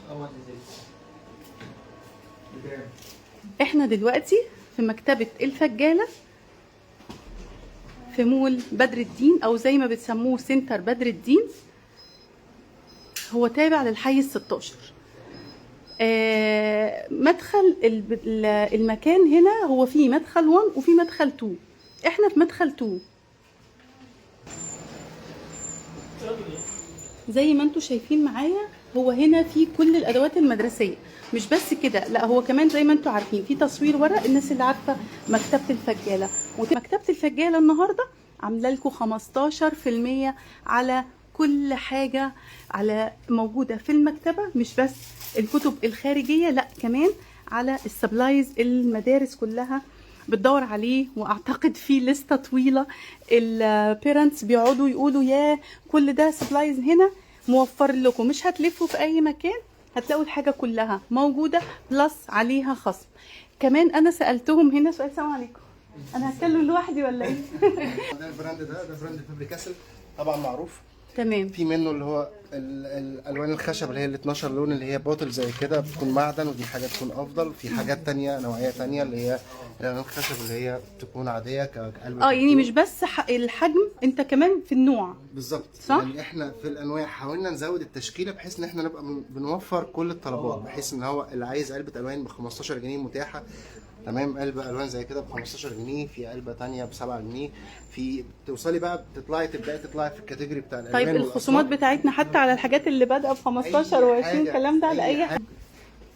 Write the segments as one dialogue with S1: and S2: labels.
S1: How much is it? بكام؟
S2: احنا دلوقتي في مكتبة الفجالة في مول بدر الدين، او زي ما بتسموه سنتر بدر الدين. هو تابع للحي ال16. مدخل المكان هنا هو فيه مدخل 1 وفيه مدخل 2. احنا في مدخل 2. زي ما انتم شايفين معايا هو هنا في كل الادوات المدرسية. مش بس كده، لا هو كمان زي ما انتم عارفين في تصوير ورق. الناس اللي عارفه مكتبه الفجاله، ومكتبه الفجاله النهارده عامله لكم 15% على كل حاجة على موجودة في المكتبة، مش بس الكتب الخارجية، لا كمان على ال supplies المدارس كلها بتدور عليه. واعتقد في لستة طويلة ال parents بيقعدوا يقولوا يا كل ده supplies هنا موفر لكم، مش هتلفوا في اي مكان، هتلاقوا الحاجة كلها موجودة plus عليها خصم كمان. انا سالتهم هنا سؤال. السلام عليكم، انا هتكلم لوحدي ولا ايه؟
S3: ده ال brand ده brand Faber-Castell طبعا معروف.
S2: تمام.
S3: في منه اللي هو الالوان الخشب اللي هي ال 12 لون اللي هي bottle زي كده بتكون معدن، ودي حاجة تكون افضل. في حاجات تانية نوعية تانية اللي هي الالوان الخشب اللي هي تكون عادية كقلب.
S2: يعني مش بس الحجم، انت كمان في النوع.
S3: بالظبط.
S2: صح؟
S3: يعني احنا في الانواع حاولنا نزود التشكيلة بحيث ان احنا نبقى بنوفر كل الطلبات، بحيث ان هو اللي عايز علبة الوان ب 15 جنيه متاحة. تمام، علبة الوان زي كده ب 15 جنيه، في علبة تانية ب 7 جنيه، في توصلي بقى بتطلعي تبداي تطلعي في ال category بتاع الالوان.
S2: طيب الخصومات بتاعتنا حتى على الحاجات اللي بادئه ب 15 و20 الكلام ده على اي حاجة؟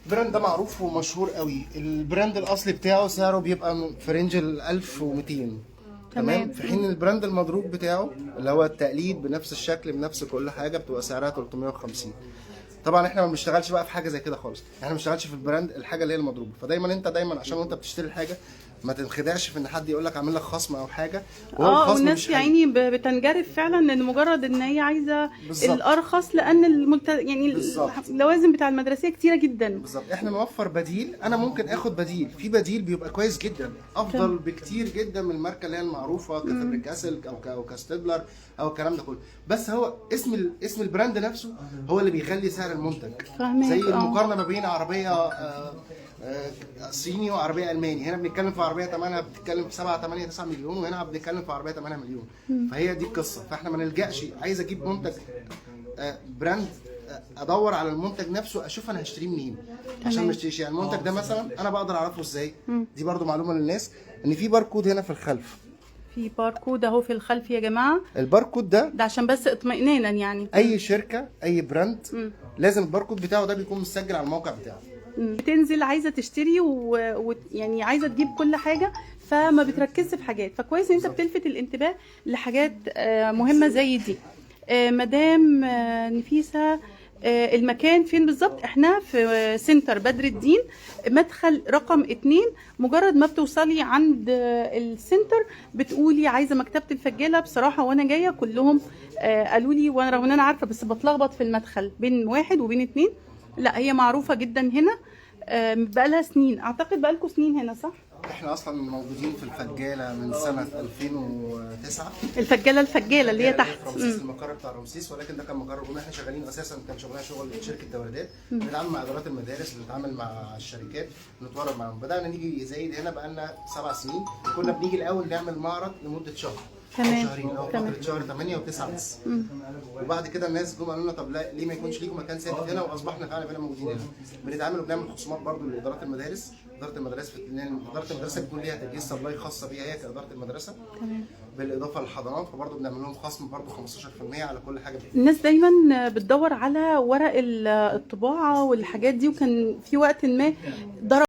S3: ال brand ده معروف ومشهور قوي. ال brand الاصلي بتاعه سعره بيبقى في range ال 1200. تمام. في حين ال brand المضروب بتاعه اللي هو التقليد بنفس الشكل بنفس كل حاجة بتبقى سعرها 350. طبعا احنا ما بنشتغلش بقى في حاجة زي كده خالص، احنا ما بنشتغلش في ال brand الحاجة اللي هي المضروبه. فدايما انت دايما عشان وانت بتشتري الحاجة ما تنخدعش في ان حد يقول لك عامل لك خصم او حاجة وهو الخصم
S2: والناس
S3: مش
S2: يا
S3: حقيقي.
S2: عيني بتنجرف فعلا، ان مجرد ان هي عايزه
S3: بالظبط.
S2: الارخص، لان يعني
S3: بالظبط.
S2: اللوازم بتاع المدرسية كتيرة جدا.
S3: بالظبط. احنا نوفر بديل، انا ممكن اخد بديل، في بديل بيبقى كويس جدا افضل بكتير جدا من الماركة اللي هي المعروفة ك Faber-Castell او ك Staedtler او الكلام ده كله، بس هو اسم ال brand نفسه هو اللي بيغلي سعر المنتج.
S2: فاهمك،
S3: زي المقارنة ما بين عربية صيني وعربية الماني، هنا بنتكلم في عربية ثمنها بتتكلم في 7 8 9 مليون، وهنا بنتكلم في عربية ثمنها مليون. فهي دي القصة. فاحنا ما نلجاش عايز اجيب منتج brand، ادور على المنتج نفسه اشوف انا هشتريه منين عشان ما اشتريش. يعني المنتج ده مثلا انا بقدر اعرفه ازاي؟ دي برضو معلومة للناس ان في باركود هنا في الخلف.
S2: في باركود اهو في الخلف يا جماعة.
S3: الباركود ده
S2: ده عشان بس اطمئنانا يعني.
S3: اي شركة اي brand لازم الباركود بتاعه ده بيكون مسجل على الموقع بتاعه.
S2: بتنزل عايزه تشتري يعني عايزه تجيب كل حاجة، فما بتركزش في حاجات، فكويس ان انت بتلفت الانتباه لحاجات مهمة زي دي. مدام نفيسة، المكان فين بالظبط؟ احنا في سنتر بدر الدين، مدخل رقم 2. مجرد ما بتوصلي عند السنتر بتقولي عايزه مكتبه الفجاله. بصراحة وانا جاية كلهم قالوا لي، وانا رغم ان انا عارفه بس بتلخبط في المدخل بين 1 وبين 2. لا هي معروفة جدا هنا، بقالها سنين، اعتقد بقالكم سنين هنا صح؟
S3: احنا اصلا موجودين في الفجاله من سنة 2009.
S2: الفجاله اللي هي تحت.
S3: رمسيس، المقر بتاع رمسيس، ولكن ده كان مقر جملة. احنا شغالين اساسا كان شغلنا شغل شركة توريدات، بنتعامل مع ادارات المدارس، بنتعامل مع الشركات، بنتورد معاهم. بدانا نيجي زايد هنا بقالنا 7 سنين. كنا بنيجي الاول نعمل معرض لمدة شهر او شهرين، او فترة شهر 8 و9 بس. وبعد كده الناس جم قالوا لنا طب لا ليه ما يكونش ليكم مكان ثابت هنا، واصبحنا فعلا بقينا موجودين هنا. بنتعامل وبنعمل خصومات برضو لادارات المدارس. ادارة المدارس ادارة المدرسة بيكون ليها تجهيز supply خاصة بيها هي كادارة المدرسة.
S2: تمام.
S3: بالاضافة للحضانات، فبرضه بنعمل لهم خصم برضه 15% على كل حاجة.
S2: الناس دايما بتدور على ورق الطباعة والحاجات دي، وكان في وقت ما ضرب